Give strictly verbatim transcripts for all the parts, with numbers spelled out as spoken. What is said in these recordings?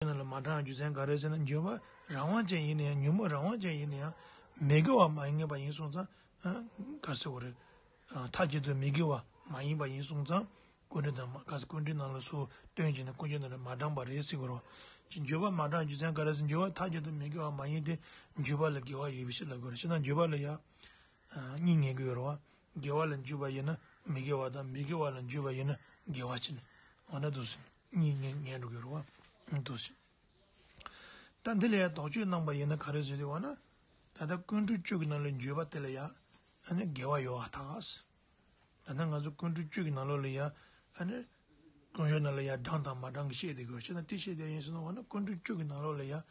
ནང་ལ་མ་དྲངས་རྒྱུ་མཚན་ག་རེ་ཟེར་ན། འགྱོད་པ་རང་དབང་ཅན་ཡིན་ན་ཡང་ཉོན་མོངས་རང་དབང་ཅན་ཡིན་ན་ཡང་མི་དགེ་བ་མ་ཡིན་པ་ཡིན་སོང་ཙང་། ཨ། ག་ཟེར་དགོས་རེད། ཨ། མཐའ་གཅིག་ཏུ་མི་དགེ་བ་མ་ཡིན་པ་ཡིན་སོང་ཙང་། ཀུན་འདུས་དང་མ་ག་ཟེར་ཀུན་འདུས་ནང་ལ་སོ་སྟོན་བྱས་ནས་ཀུན་འགྱོད་ནང་ལ་མ་དྲངས་པ་རེད་ཟེར་དགོས་རེད་བ། ཅི་འགྱོད་པ་མ་དྲངས་རྒྱུ་མཚན་ག་རེ་ཟེར། འགྱོད་པ་མཐའ་གཅིག་ཏུ་མི་དགེ་བ་མ་ཡིན་ཏེ། འགྱོད་པ་ལ་དགེ་བ་ཡོད་པའི་ཕྱིར་ལབ་དགོས་རེད། ཅི་ན་འགྱོད་པ་ལ་ཡང་། ཨ། གཉིས་ངེས་ཀྱི་ཡོད་རེད་བ། དགེ་བ་ལ་འཇུག་པ་ཡིན་ན་མི་དགེ་བ་དང་། མི་དགེ་བ་ལ་འཇུག་པ་ཡིན་ན་དགེ་བ་ཕྱིན། འོ་ན་འདུག་སེ་གཉིས་ངེས་ངེས་འགྲོ་གི་རེད་བ། འདུག་སེ། ད་འདི་ལ་ཡང་དོགས་གཅོད་གནང་པ་ཡིན་ན་ག་རེ་ཟེར་དེ་བ་ན། ད་ལྟ་ཀུན་འདུས་བཅུ་གི་ནང་ལ་འགྱོད་པ་དེ་ལ་ཡང་། ཨ་ནི་དགེ་བ་ཡོད་པར་ཐལ། ད་ལྟ་ང་ཚོ་ཀུན་འདུས་བཅུ་གི་ནང་ལོགས་ལ་ཡང་། ཨ་ནི། ཀུན་འགྱོད་ནང་ལ་ཡང་དྲངས་དང་མ་དྲངས་ཀྱི་བཤད་དེ་དགོས་ཤེ་ན། དེ་བཤད་དེ་ཡིན་ཟེར་ན་བ་ན། ཀུན་འདུས་བཅུ་གི་ནང་ལོགས་ལ་ཡང་།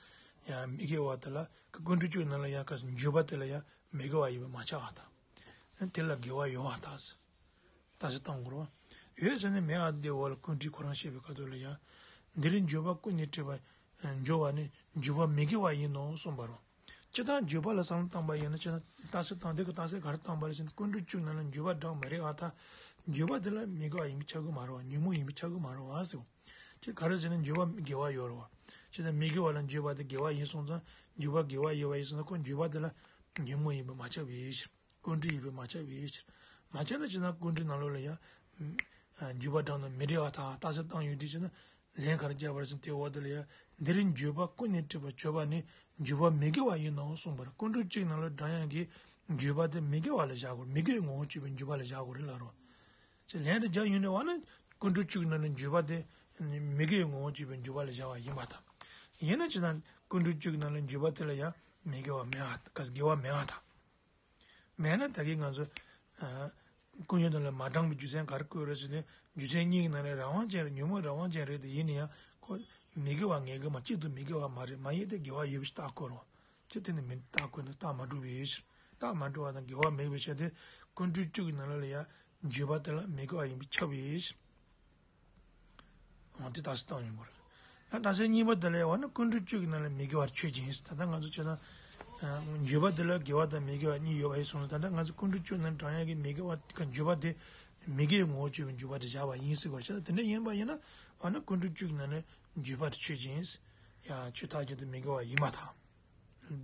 ཡང་མི་དགེ་བ་དེ་ལ། ཀུན་འདུས་བཅུ་གི་ནང་ལ་ཡང་ག་ཟེར་འགྱོད་པ་དེ་ལ་ཡང་མི་དགེ་བ་ཡིན་པས་མ་ཁྱབ་པར་ཐལ། དེ་ལ་དགེ་བ་ཡོད་པར་ཐལ་ཟེར། རྟགས་གསལ་བཏང་དགོས་རེད་བ། ཡོད་ཟེར་ནས་མེད་པ་དེ་འོག་ལ་ཀུན་དཀྲིས་ཁོ་རང་བཤད་པའི་སྐབས་དུ་ལ་ཡང་། འདི་རུ་འགྱོད་པ་ཀུན་ནས་སྐྲག་པ། འགྱོད་པ་ནི་འགྱོད་པ་མི་དགེ་བ་ཡིན་ནོ་གསུངས་པ་རེད། སྤྱིར་བཏང་འགྱོད་པ་ལ་བསམ་བློ་བཏང་པ་ཡིན་ན། ཅི་ན་རྟགས་གསལ་བཏང་། དེ་གི་རྟགས་གསལ་ག་རེ་བཏང་པ་རེད་ཟེར་ན། ཀུན་འདུས་བཅུ་ནང་ལ་འགྱོད་པ་དྲངས་མི་རིགས་པར་ཐལ། འགྱོད་པ་དེ་ལ་མི་དགེ་བ་ཡིན་པས་ཁྱབ་ཀྱི་མ་རེད་བ། ཉོན་མོངས་ཡིན་པས་ཁྱབ་ཀྱི་མ་རེད་བ་ཟེར། ཅི་ག་རེ་ཟེར་ན་འགྱོད་པ་དགེ་བ་ཡོད་རེད་བ། ཅི་ན་མི་དགེ་བ་ལ་འགྱོད་པ་དེ་དགེ་བ་ཡིན་སོང་ཙང་། འགྱོད་པ་དགེ་བ་ཡོད་པ་ཡིན་སོང་ཙང་། ཁོ་འགྱོད་པ་དེ་ལ་ཉོན་མོངས་ཡིན་པས་མ་ཁྱབ་པའི་ཕྱིར། ཀུན་འདུས་ཡིན་པས་མ་ཁྱབ་པའི་ཕྱིར། མ་ཁྱབ་ན་ཅི་ན་ཀུན་འདུས་ནང་ལོགས་ལ་ཡང་། འགྱོད་པ་དྲངས་ན་མི་འགྲིག་པར་ཐལ། རྟགས་གསལ་བཏང་ཡོད་དུས་ཅི་ན། ལན་ག་རེ་བརྒྱབ་པ་རེད་ཟེར་ན། དེ་འོག་དེ་ལ་ཡང་། འདི་རུ་འགྱོད་པ་ཀུན་ནས་སྐྲག་པ་འགྱོད་པ་ནི་འགྱོད་པ་མི་དགེ་བ་ཡིན་ནོ་གསུངས་པ་རེད། ཀུན་འདུས་བཅུ་ནང་ལ་དྲངས་ཡག་གི་འགྱོད་པ་དེ་མི་དགེ་བ་ལ་བཞག་དགོས། མི་དགེ་བའི་ངོ་བོ་གཅིག་པའི་འགྱོད་པ་ལ་བཞག་དགོས་རེད་ལབ་རེད་བ། ཅེས་ལན་རེ་རྒྱག་ཡོང་ནས་བ་ན། ཀུན་འདུས་བཅུ་ནང་ལ་འགྱོད་པ་དེ་མི་དགེ་བའི་ངོ་བོ་གཅིག་པའི་འགྱོད་པ་ལ་བཞག་པ་ཡིན་པར་ཐལ། ཡིན་ན་ཅི་ན་ཀུན་འདུས་བཅུ་ནང་ལ་འགྱོད་པ་དེ་ལ་ཡང་མི་དགེ་བ་མེད་པ། ག་ཟེར་དགེ་བ་མེད་པར་ཐལ། མེད་ན་ད་གིན་ང་ཚོ། ཨ། ཀུན་འགྱོད་ནང་ལ་མ་དྲངས་པའི་རྒྱུ་མཚན་ག་རེ་བཀོད་རེད་ཟེར་ན། རྒྱུ་མཚན་གཉིས་ཀྱི་ནང་ནས་རང་དབང་ཅན་རེད། ཉོན་མོངས་རང་དབང་ཅན་རེད་དེ། ཡིན་ན་ཡང་ཁོ་མི་དགེ་བ་ངེས་ཀྱི་མ། གཅིག་ཏུ་མི་དགེ་བ་མ་རེད། མ་ཡིན་ཏེ་དགེ་བ་ཡོད་པའི་རྟགས་བཀོད་རོགས། ཅི་དེ་ནི་མི་རྟགས་བཀོད་ན་རྟགས་མ་གྲུབ་པའི་ཕྱིར། རྟགས་མ་གྲུབ་པ་དང་དགེ་བ་མེད་པའི་ཕྱིར་ཏེ། ཀུན་འདུས་བཅུ་གི་ནང་ལ་ཡང་འགྱོད་པ་དེ་ལ་མི་དགེ་བ་ཡིན་པས་ཁྱབ་པའི་ཕྱིར། འོ་དེ་རྟགས་གསལ་བཏང་ཡོང་དགོས་རེད། ཡང་རྟགས་གསལ་གཉིས་པ་དེ་ལ་ཡང་བ་ན། ཀུན་འདུས་བཅུ་གི་ནང་ལ་མི་དགེ་བ་ཆོས་ཅན། ད་ལྟ་ང་ཚོ་བྱས་ན། ཨ། འགྱོད་པ་དེ་ལ་དགེ་བ་དང་མི་དགེ་བ་གཉིས་ཡོད་པ་ཡིན་སོང་ན། ད་ལྟ་ང་ཚོ་ཀུན་འདུས་བཅུ་ནང་དྲངས་ཡག་གི་མི་དགེ་བ་ག་འགྱོད་པ་དེ་མི་དགེ་བའི་ངོ་བོ་གཅིག་པའི་འགྱོད་པ་དེ་བཞག་པ་ཡིན་ཟེར་དགོས་རེད། བྱས་ན་དེ་འདྲ་ཡིན་པ་ཡིན་ན་བ་ན། ཀུན་འདུས་བཅུ་གི་ནང་ལ་འགྱོད་པ་དེ་ཆོས་ཅན། ཡང་ཆོས་མཐའ་གཅིག་ཏུ་མི་དགེ་བ་ཡིན་པར་ཐལ།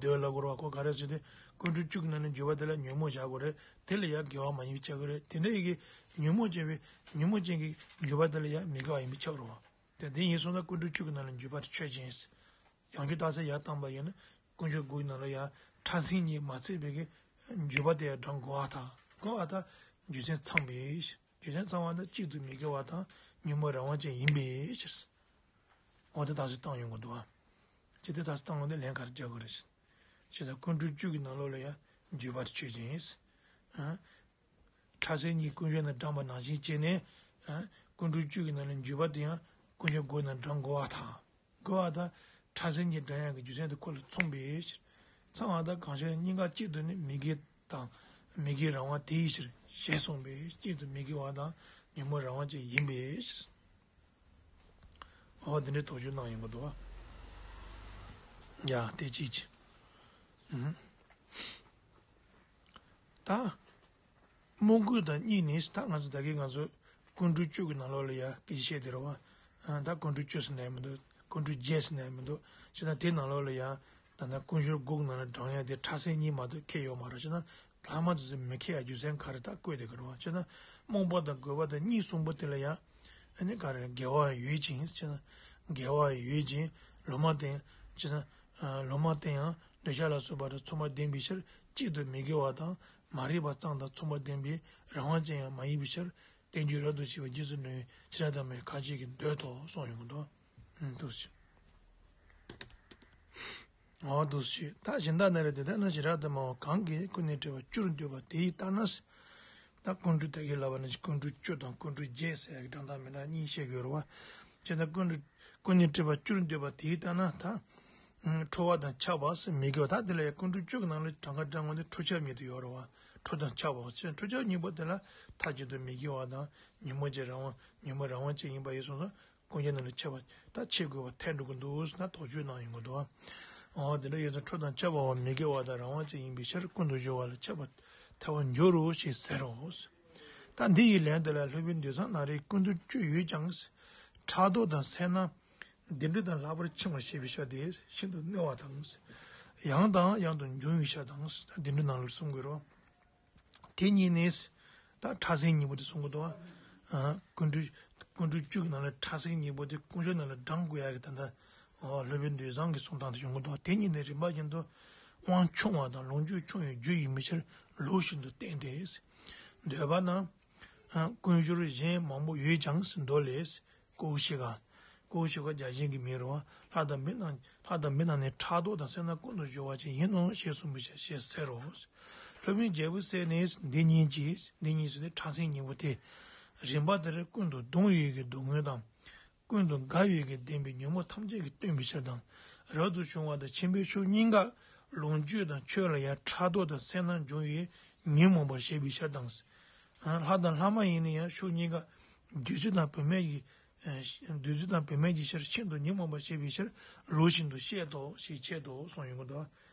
འདོད་ལ་གོ་ར་བ་ཁོ་ག་རེ་ཟེར་ཏེ། ཀུན་འདུས་བཅུ་གི་ནང་ནས་འགྱོད་པ་དེ་ལ་ཉོན་མོངས་བཞག་དགོས་རེད། དེ་ལ་ཡང་དགེ་བ་མ་ཡིན་པས་ཁྱབ་ཀྱི་རེད། དེ་འདྲ་ཡི་གེ་ཉོན་མོངས་ཅན་པའི་ཉོན་མོངས་ཅན་གྱི་འགྱོད་པ་དེ་ལ་ཡང་མི་དགེ་བ་ཡིན་པས་ཁྱབ་རོགས། དེ་དེ་ཡིན་སོང་ན་ཀུན་འདུས་བཅུ་གི་ནང་ལ་འགྱོད་པ་དེ་ཆོས་ཅན། ཡང་རྒྱུ་རྟགས་གསལ་ཡར་བཏང་པ་ཡིན་ན། ཀུན་འགྱོད་དགུ་ཡི་ནང་ལ་ཡང་ཕྲ་སེང་གཉིས་མ་ཚད་པའི་གི་འགྱོད་པ་དེ་ཡང་དྲང་དགོས་པར་ཐལ། དགོས་པར་ཐལ། རྒྱུ་མཚན་ཚང་བའི་རྒྱུ་མཚན་ཚང་བ་ནི་གཅིག་ཏུ་མི་དགེ་བ་དང་ཉོན་མོངས་རང་དབང་ཅན་ཡིན་པའི་ཕྱིར། འོ་དེ་རྟགས་གསལ་བཏང་ཡོང་གི་འདུག་བ། ཅི་སྟེ་རྟགས་གསལ་བཏང་ཡོང་དེ་ལན་ག་རེ་རྒྱག་དགོས་རེད། ཅེས་དང་ཀུན་འདུས་བཅུ་གི་ནང་ལོགས་ལ་ཡང་འགྱོད་པ་དེ་ཆོས་ཅན། ཨ། ཕྲ་སེང་གཉིས་ཀུན་འགྱོད་ནང་དྲངས་པ་ནང་བཞིན་བྱས་ནས། ཨ། ཀུན་འདུས་བཅུ་གི་ནང་ལ་འགྱོད་པ་དེ་ཡང་ཀུན་འགྱོད་དགུ་ནང་དྲངས་དགོས་པར་ཐལ། དགོས་པར་ཐལ། ཕྲ་སེང་གཉིས་དྲངས་ཡག་གི་རྒྱུ་མཚན་དེ་ཁོ་ལ་མཚུངས་པའི་ཕྱིར། ཚང་བ་དང་གང་ཕྱིར་གཉིས་ཀ་གཅིག་ཏུ་ནི་མི་དགེ་དང་མི་དགེའི་རང་དབང་དེའི་ཕྱིར་ཞེས་གསུངས་པས། གཅིག་ཏུ་མི་དགེ་བ་དང་ཉོན་མོངས་རང་དབང་ཅན་ཡིན་པའི་ཕྱིར། འོ་དེ་འདྲའི་དོགས་གཅོད་གནང་ཡོང་གི་འདུག་བ། ཡ་དེ་གཅིག་བྱས། ཨུམ། ད། རྨོངས་རྒོད་དང་གཉིས་ནི། ད་ང་ཚོ་ད་གིན་ང་ཚོ་ཀུན་འདུས་བཅུ་གི་ནང་ལོགས་ལ་ཡང་སྐད་ཆ་བཤད་དེ་རེད་བ། ཨ། ད་ཀུན་འདུས་བཅུ་ཟེར་ནས་མི་འདུག་ཀུན་འདུས་བརྒྱད་ཟེར་ནས་མི་འདུག་ཅེས་ན་དེ་ནང་ལོགས་ལ་ཡང་ད་ལྟ་ཀུན་འགྱོད་དགུ་གི་ནང་ལ་དྲངས་ཡག་དེ་ཕྲ་སེང་གཉིས་མ་གཏོགས་ཁེལ་ཡོད་མ་རེད། ཅེས་ན་ལྷག་མ་དེ་ཚོ་མི་ཁེལ་ཡག་རྒྱུ་མཚན་ག་རེ་ད་བཀོད་དེ་གི་རེད་བ། ཅེས་ན་རྨོངས་པ་དང་རྒོད་པ་དང་གཉིས་གསུམ་པོ་དེ་ལ་ཡང་ཨ་ནི་ག་རེ་དགེ་བ་ཡོད་ཅིང་། ཅེས་ན་དགེ་བ་ཡོད་ཅིང་ལོག་པར་བསྟན། ཅེས་ན། ལོག་པར་བསྟན་ཡང་འདོད་ཆགས་ལ་སོགས་པ་དང་མཚུངས་པར་ལྡན་པའི་ཕྱིར། གཅིག་ཏུ་མི་དགེ་བ་དང་མ་རིག་པ་ཙམ་དང་མཚུངས་པར་ལྡན་པའི་རང་དབང་ཅན་ཡང་མ་ཡིན་པའི་ཕྱིར། རྟེན་འབྱུང་རབ་ཏུ་ཕྱེ་བའི་རྗེས་སུ་འགྲོ་བའི་བྱེ་བྲག་ཏུ་སྨྲ་བའི་ཁ་ཅིག་གིས་འདོད་དོ་གསུངས་ཡོང་གི་འདུག་འདུག་སེ། འོ་འདུག་སེ། ད་གཞན་དག་ན་རེ་དེ་ལྟ་ན་བྱེ་བྲག་ཏུ་སྨྲ་བ་གང་གིས་ཀུན་ནས་སྤྲས་པ་བཅུར་འདོད་པ་དེ་ཡིས་ལྟ་ན། ད་ཀུན་འདུས་ད་གིན་ལབ་པ་ནི་ཀུན་འདུས་བཅུ་དང་ཀུན་འདུས་བརྒྱད་ཟེར་ཡག་གི་སྒྲ་གདངས་མི་འདྲ་གཉིས་བཤད་ཀྱི་ཡོད་རེད་བ། བྱས་ཙང་ཀུན་འདུས་ཀུན་ནས་སྤྲས་པ་བཅུར་འདོད་པ་དེ་ཡིས་ལྟ་ན་ད། ཨ། ཁྲོ་བ་དང་ཁྱབ་པ་ཟེར་མི་དགེ་བ། ད་དེ་ལ་ཡང་ཀུན་འདུས་བཅུ་གི་ནང་ལ་དྲང་ཁ་དྲང་བ་འདི་ཁྲོ་ཁྱབ་གཉིས་དེ་ཡོད་རེད་བ། ཁྲོ་དང་ཁྱབ་པ་ཟེར། ཁྲོ་ཁྱབ་གཉིས་པོ་དེ་ལ་མཐའ་གཅིག་ཏུ་མི་དགེ་བ་དང་ཉོན་མོངས་ཅན་རང་དབང་ཉོན་མོངས་རང་དབང་ཅན་ཡིན་པ་ཡིན་སོང་ཙང་། ཀུན་རྒྱལ་ནང་ལ་ཁྱབ་པ་ད་ཕྱེ་དགོས་པ་ཐལ་འགྲོ་གི་འདུག་ཟེར་ན་དོགས་གཅོད་གནང་ཡོང་གི་འདུག་ཨ། འོ་དེ་འདྲ་ཡོད་ཙང་ཁྲོ་དང་ཁྱབ་པའང་མི་དགེ་བ་དང་རང་དབང་ཅན་ཡིན་པའི་ཕྱིར་ཀུན་ཏུ་སྦྱོར་བ་ལ་ཁྱབ་པར་ཐལ་བར་འགྱུར་རོ་ཞེས་ཟེར་རོ། ད་འདི་ཡི་ལན་དེ་ལ་སློབ་དཔོན་འདོད་སེམས་ན་རེ་ཀུན་འདུས་བཅུ་ཡོད་ཀྱང་། ཕྲག་དོག་དང་སེར་སྣ། བདེ་འགྲོ་དང་ལྷག་པར་འཆིང་བར་བྱེད་པའི་ཕྱིར་ཏེ། ཤིན་ཏུ་གནོད་པ་དང་། ཡང་དང་ཡང་དུ་འབྱུང་བའི་ཕྱིར་དང་། ད་བདེ་འགྲོ་ནང་ལ་གསུང་དགོས་རོ། དེ་ཉིད་ནི། ད་ཕྲ་སྲིན་གཉིས་པོ་དེ་གསུང་གི་འདུག་བ། ཀུན་འགྲོ་ཀུན་འགྲོ་བཅུ་གི་ནང་ལ་ཕྲ་སྲིན་གཉིས་པོ་དེ་དཀོན་མཆོག་ནང་ལ་བགྲང་དགོས་ཡ་གི་ད་ལྟ་སློབ་དཔོན་འདོད་བཟང་གི་གསུང་སྟངས་དེ་ཡོང་གི་འདུག་དེ་ཉིད་ནི་རིམ་པ་བཞིན་དུ་དབང་ཆུང་བ་དང་ལོངས་སྤྱོད་ཆུང་བའི་རྒྱུ་ཡིན་པའི་ཕྱིར་ལུགས་བཞིན་དུ་བསྟན་ཏེ། འདོད་པ་ན། ཀུན་སྦྱོར་གཞན་མང་པོ་ཡོད་ཀྱང་མདོ་ལས། ཀོའུ་ཤི་ཀ་ཀོའུ་ཤི་ཀ་བརྒྱ་བྱིན་གྱི་མིང་རེད་བ། ལྷ་དང་མི་རྣམས་ལྷ་དང་མི་རྣམས་ནི་ཕྲག་དོག་དང་སེར་སྣ་ཀུན་ཏུ་སྦྱོར་བ་ཅན་ཡིན་ནོ་ཞེས་གསུངས་པའི་ཕྱིར་ཞེས་ཟེར་རོ། སློབ་དཔོན་རྒྱལ་པོའི་སྲས་ནི་འདི་ཉིད་ཀྱིས། འདི་ཉིད་ཟེར་ནས་ཕྲ་སྲིན་གཉིས་པོ་སྟེ། རིམ་པ་ལྟར་ཀུན་ཏུ་གདུང་བའི་གི་སྡུག་བསྔལ་དང་། ཀུན་ཏུ་དགའ་བའི་གི་བདེན་པའི་ཉོན་མོངས་ཐམས་ཅད་ཀྱིས་སྟོན་པའི་ཕྱིར་དང་། རབ་ཏུ་བྱུང་བ་དང་ཆེན་པོའི་ཕྱོགས་གཉིས་ཀ་ལོངས་སྤྱོད་དང་ཆོས་ལ་ཡང་ཕྲག་དོག་དང་སེར་སྣ་འབྱུང་བའི་ཉོན་མོངས་པར་བྱེད་པའི་ཕྱིར་དང་། ལྷ་དང་ལྷ་མ་ཡིན་ན་ཡང་ཕྱོགས་གཉིས་ཀ་བདུད་རྩི་དང་བུད་མེད་ཀྱི། བདུད་རྩི་དང་བུད་མེད་ཀྱི་ཕྱིར་ཤིན་ཏུ་ཉོན་མོངས་པར་བྱེད་པའི་ཕྱིར་ལུགས་བཞིན་དུ་བཤད་དོ་ཞེས་འཆད་དོ་གསུངས་ཡོང་གི་འདུག་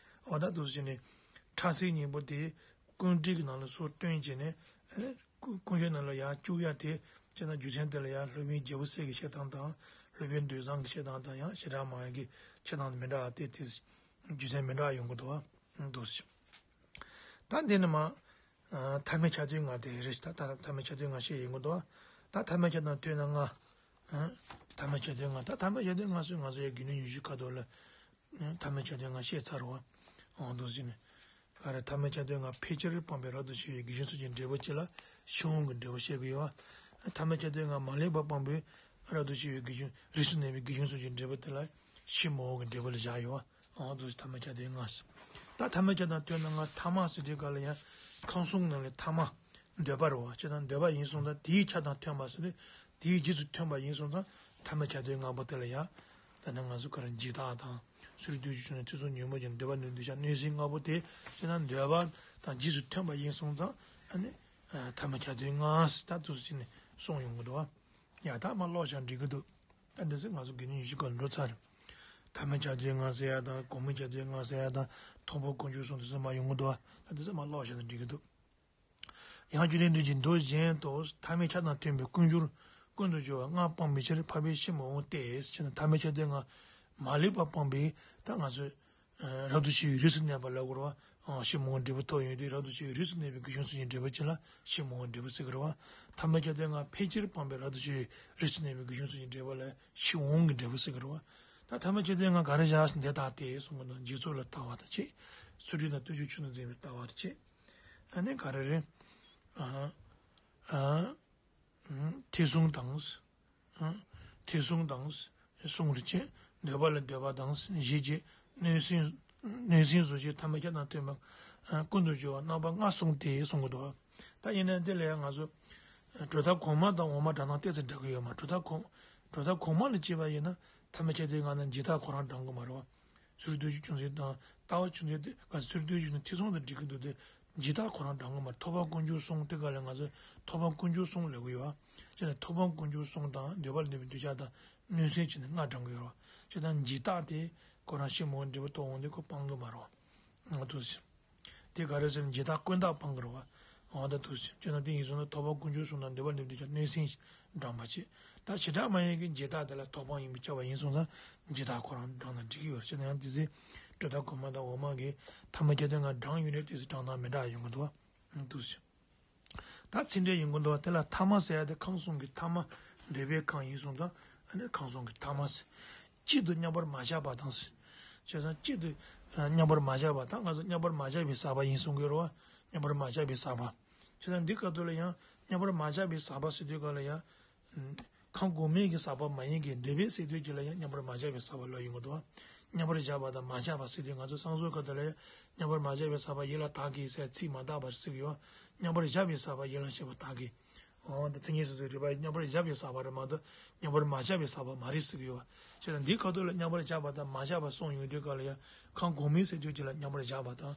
འོ་ད་འདུག་སེ་བྱས་ནས་ཕྲ་སྲིན་གཉིས་པོ་དེ་ཀུན་དཀྲིས་ཀྱི་ནང་ལ་སོ་བཏོན་བྱས་ནས་ཀུན་ཀུན་སྤྱོད་ནང་ལ་ཡར་བཅུག་ཡ་དེ་བྱས་ན་རྒྱུ་མཚན་དེ་ལ་ཡང་སློབ་དཔོན་རྒྱལ་པོ་སྲས་ཀྱི་བཤད་སྟངས་དང་སློབ་དཔོན་འདོད་བཟང་གི་བཤད་སྟངས་དང་ཡང་བྱེ་བྲག་སྨྲ་བ་གི་བཤད་སྟངས་མི་འདྲ་བ་དེ་དེ་རྒྱུ་མཚན་མི་འདྲ་བ་ཡོང་གི་འདུག་བ། འདུག་སེ། ད་འདི་ནི་མ། ཨ། ཐ་མལ་ཆ་མཐུན་ལྔ་དེ་རེད། ད་ད་ཐ་མལ་ཆ་མཐུན་ལྔ་བཤད་ཡོང་གི་འདུག་ད་ཐ་མལ་ཆ་དང་མཐུན་ལྔ། ཨ། ཐ་མལ་ཆ་མཐུན་ལྔ། ད་ཐ་མལ་ཆ་མཐུན་ལྔ་སོགས་ང་ཚོ་ཡ་དགེ་འདུན་ཉི་ཤུ་ཁ་ཐོག་ལ། ཨ། ཐ་མལ་ཆ་མཐུན་ལྔ་བཤད་ཚར་བ། འོ་འདུག་སེ་བྱས་ནས། ག་རེ་ཐ་མལ་ཆ་མཐུན་ལྔ་ཕལ་ཆེར་སྤངས་པའི་རབ་ཏུ་ཕྱིན་པའི་དགེ་སྦྱོང་ཚུལ་གྱི་འབྲས་བུ་སྤྱི་ལ་ཕྱིར་འོང་གི་འབྲས་བུ་བཤད་ཀྱི་ཡོད་བ། ཐ་མལ་ཆ་མཐུན་ལྔ་མ་ལུས་པ་སྤངས་པའི་རབ་ཏུ་ཕྱིན་པའི་དགེ་སྦྱོང་རིས་སུ་གནས་པའི་དགེ་སྦྱོང་ཚུལ་གྱི་འབྲས་བུ་དེ་ལ་ཕྱིར་མི་འོང་གི་འབྲས་བུ་ལ་བཞག་ཡོད་བ། འོ་འདུག་སེ་ཐ་མལ་ཆ་མཐུན་ལྔ་ཟེར། ད་ཐ་མལ་ཆ་དང་མཐུན་ལྔ་ཐ་མ་ཟེར་དུས་ག་ལ་ཡང་ཁམས་གསུམ་ནང་ལས་ཐ་མ་འདོད་པ་རེད་བ། བྱས་ཙང་འདོད་པ་ཡིན་སོང་ཙང་དེའི་ཆ་དང་མཐུན་པ་ཟེར་དུས་དེའི་རྗེས་སུ་མཐུན་པ་ཡིན་སོང་ཙང་ཐ་མལ་ཆ་མཐུན་ལྔ་པོ་དེ་ལ་ཡང་ད་ནི་ང་ཚོ་ག་རེ་འཇིགས་སྐྲག་དང་། སོ་སོར་འདུ་ཤེས་ཆུང་ནས་ཐེ་ཚོམ་ཉོན་མོངས་ཀྱི་འདོད་པ་ནི་འདོད་ཆགས་གནོད་སེམས་ལྔ་པོ་དེ་བྱས་ཙང་འདོད་པ་དང་རྗེས་སུ་མཐུན་པ་ཡིན་སོང་ཙང་ཨ་ནི་ཐ་མལ་ཆ་མཐུན་ལྔ་ཟེར་ད་འདུག་སེ་བྱས་ནས་གསུངས་ཡོང་གི་འདུག་བ། ཡ་ད་མར་ཀློག་བཞག་འགྲིག་གི་འདུག་ད་འདི་ཚོ་ང་ཚོ་དགེ་འདུན་ཉི་ཤུ་སྐོར་འགྲོ་ཚར་རེད། ཐ་མལ་ཆ་མཐུན་ལྔ་ཟེར་ཡ་དང་གོང་མའི་ཆ་མཐུན་ལྔ་ཟེར་ཡ་དང་ཐོབ་པ་དཀོན་མཆོག་གསུམ་དེ་ཚོ་མར་ཡོང་གི་འདུག་བ། ད་འདི་ཚོ་མར་ཀློག་བཞག་ན་འགྲིག་གི་འདུག་ཡང་རྒྱུ་དེ་འདོད་ཀྱི་མདོ་གཞན་དུ་ཐ་མལ་ཆ་དང་མཐུན་པའི་ཀུན་སྦྱོར་ཀུན་ཏུ་སྦྱོར་བ་ལྔ་སྤངས་པའི་ཕྱིར་འཕགས་པའི་ཕྱིར་མི་འོང་སྟེ་ཞེ་ན་ཐ་མལ་ཆ་མཐུན་ལྔ་མ་ལུས་པ་སྤངས་པའི་ད་ང་ཚོས་རབ་ཏུ་ཕྱིན་པའི་རིས་སུ་གནས་པ་ལབ་དགོས་རེད་བ། ཕྱིར་མི་འོང་འབྲས་བུ་ཐོབ་ཡོང་དུས་རབ་ཏུ་ཕྱིན་པའི་རིས་སུ་གནས་པའི་དགེ་སྦྱོང་ཚུལ་གྱི་འབྲས་བུ་ཅན་ལ་ཕྱིར་མི་འོང་འབྲས་བུ་ཟེར་གི་རེད་བ། ཐ་མལ་ཆ་མཐུན་ལྔ་ཕལ་ཆེར་སྤངས་པའི་རབ་ཏུ་ཕྱིན་པའི་རིས་སུ་གནས་པའི་དགེ་སྦྱོང་ཚུལ་གྱི་འབྲས་བུ་ལ་ཕྱིར་འོང་གི་འབྲས་བུ་ཟེར་གི་རེད་བ། ད་ཐ་མལ་ཆ་མཐུན་ལྔ་ག་རེ་བཞག་ཟེར་ན་དེ་ལྟ་སྟེ་གསུངས་གི་འདུག་འཇིག་ཚོགས་ལ་ལྟ་བ་དང་བཅས། ཚུལ་ཁྲིམས་དང་བསྟན་བཅོས་ཆུང་དུ་འཛིན་པའི་ལྟ་བ་དང་བཅས། ཨ་ནི་ག་རེ་རེད། ཨ། ཨ། ཐེ་ཚོམ་དང་། ཨ། ཐེ་ཚོམ་དང་། གསུམ་རེད་བྱས། འདོད་པ་ལ་འདོད་པ་དང་བཞི་བྱས། གནོད་སེམས། གནོད་སེམས་བཟོ་བྱེད་ཐ་མལ་ཆ་དང་མཐུན་པ། ཀུན་ཏུ་སྦྱོར་བ་རྣམ་པ་ལྔ་གསུངས་ཏེ་གསུང་གི་འདུག་ད་ཡིན་ན་འདི་ལ་ཡང་ང་ཚོ་གྲུབ་མཐའ་གོང་མ་དང་འོག་མ་འདྲ་སྟངས་ཏོག་ཙམ་འདྲ་གི་ཡོད་མ། གྲུབ་མཐའ་གོང་། གྲུབ་མཐའ་གོང་མ་ལ་བྱས་པ་ཡིན་ན་ཐ་མལ་ཆ་མཐུན་ལྔ་ནི་འཇིག་ལྟ་ཁོ་རང་འབྲང་གི་མ་རེད་བ། ཚུར་འདུས་རྒྱུ་ཆུང་ཚུལ་དང་ལྟ་བ་ཆུང་ཚུལ་དེ་ག་ཚུར་འདུས་རྒྱུ་ནི་ཐེ་ཚོམ་དང་འགྲིག་གི་འདུག་སྟེ། འཇིག་ལྟ་ཁོ་རང་འབྲང་གི་མ་རེད། ཐོབ་པ་དཀོན་མཆོག་གསུམ་དེ་ག་ལ་ང་ཚོས་ཐོབ་པ་དཀོན་མཆོག་གསུམ་ལབ་གི་ཡོད་བ། བྱས་ན་ཐོབ་པ་དཀོན་མཆོག་གསུམ་དང་འདོད་པ་ལ་འདོད་པའི་འདོད་ཆགས་དང་གནོད་སེམས་བྱས་ནས་ལྔ་འབྲང་གི་ཡོད་རེད་བ། བྱས་ཙང་འཇིག་ལྟ་དེ་ཁོ་རང་ཕྱིར་མི་འོང་འབྲས་བུ་ཐོབ་འོང་དེ་ཁོ་སྤང་གི་མ་རེད་བ། ང་ཚོས། དེ་ག་རེ་ཟེར་ན་འཇིག་ལྟ་ཀུན་བཏགས་སྤང་གི་རེད་བ། འོ་ད་འདུག་སེ་བྱས་ན་དེ་ཡིན་སོང་ན་ཐོབ་པ་དཀོན་མཆོག་གསུམ་དང་འདོད་པ་ལ་འདོད་ཆགས་གནོད་སེམས་འབྲང་བ་བྱེད། ད་བྱེ་བྲག་སྨྲ་བ་གིས་འཇིག་ལྟ་དེ་ལ་ཐོབ་དཔང་ཡིན་པས་ཁྱབ་པ་ཡིན་སོང་ཙང་འཇིག་ལྟ་ཁོ་རང་འབྲང་ན་འགྲིག་གི་ཡོད་རེད། བྱས་ན་ཡང་དེ་ཚེ་གྲུབ་མཐའ་གོང་མ་དང་འོག་མ་གིས་ཐ་མལ་ཆ་མཐུན་ལྔ་འབྲང་ཡོང་དུས་དེ་ཚེ་འབྲང་སྟངས་མི་འདྲ་ཡོང་གི་འདུག་བ། འདུག་སེ། ད་ཚིག་འགྲེལ་ཡིན་དགོས་འདུག་བ། དེ་ལ་ཐ་མ་ཟེར་ཡ་དེ་ཁམས་གསུམ་གྱི་ཐ་མ་འདོད་པའི་ཁམས་ཡིན་སོང་ཙང་ཨ་ནི་ཁམས་གསུམ་གྱི་ཐ་མ་ཟེར། གཅིག་ཏུ་མཉམ་པར་མ་བཞག་པ་དང་ཟེར། བྱས་ཙང་གཅིག་ཏུ་མཉམ་པར་མ་བཞག་པ་ད་ང་ཚོ་མཉམ་པར་མ་བཞག་པའི་ཟག་པ་ཡིན་གསུང་གི་ཡོད་རེད་བ། མཉམ་པར་མ་བཞག་པའི་ཟག་པ། བྱས་ཙང་འདི་སྐབས་དུ་ལ་ཡང་མཉམ་པར་མ་བཞག་པའི་ཟག་པ་ཟེར་དུས་སྐབས་ལ་ཡང་། ཁམས་གོང་མའི་གི་ཟག་པ་མ་ཡིན་གྱི་འདོད་པའི་ཟེར་དུས་ཀྱི་ལ་ཡང་མཉམ་པར་མ་བཞག་པའི་ཟག་པ་ལབ་ཡོང་གི་འདུག་མཉམ་པར་བཞག་པ་དང་མ་བཞག་པ་ཟེར་དུས་ང་ཚོ་བསམ་བཟོ་ཁ་ཐུག་ལ་ཡང་མཉམ་པར་མ་བཞག་པའི་ཟག་པ་ཡིད་ལ་དག་གི་ཟེར་ཚིག་མ་དག་པར་ཟེར་གི་ཡོད། མཉམ་པར་བཞག་པའི་ཟག་པ་ཡིད་ལ་བྱེད་པ་དག་གི། འོ་ད་མཚན་ཉིད་སོ་སོའི་རིག་པ་མཉམ་པར་བཞག་པའི་ཟག་པ་རེད་མ་གཏོགས་མཉམ་པར་མ་བཞག་པའི་ཟག་པ་མ་རེད་ཟེར་གི་ཡོད། བྱས་ཙང་འདི་ཁ་ཐུག་ལ་མཉམ་པར་བཞག་པ་དང་མ་བཞག་པ་གསུངས་ཡོང་དུས་སྐབས་ལ་ཡང་ཁམས་གོང་མའི་ཟེར་དུས་ཀྱི་ལ་མཉམ་པར་བཞག་པ་དང་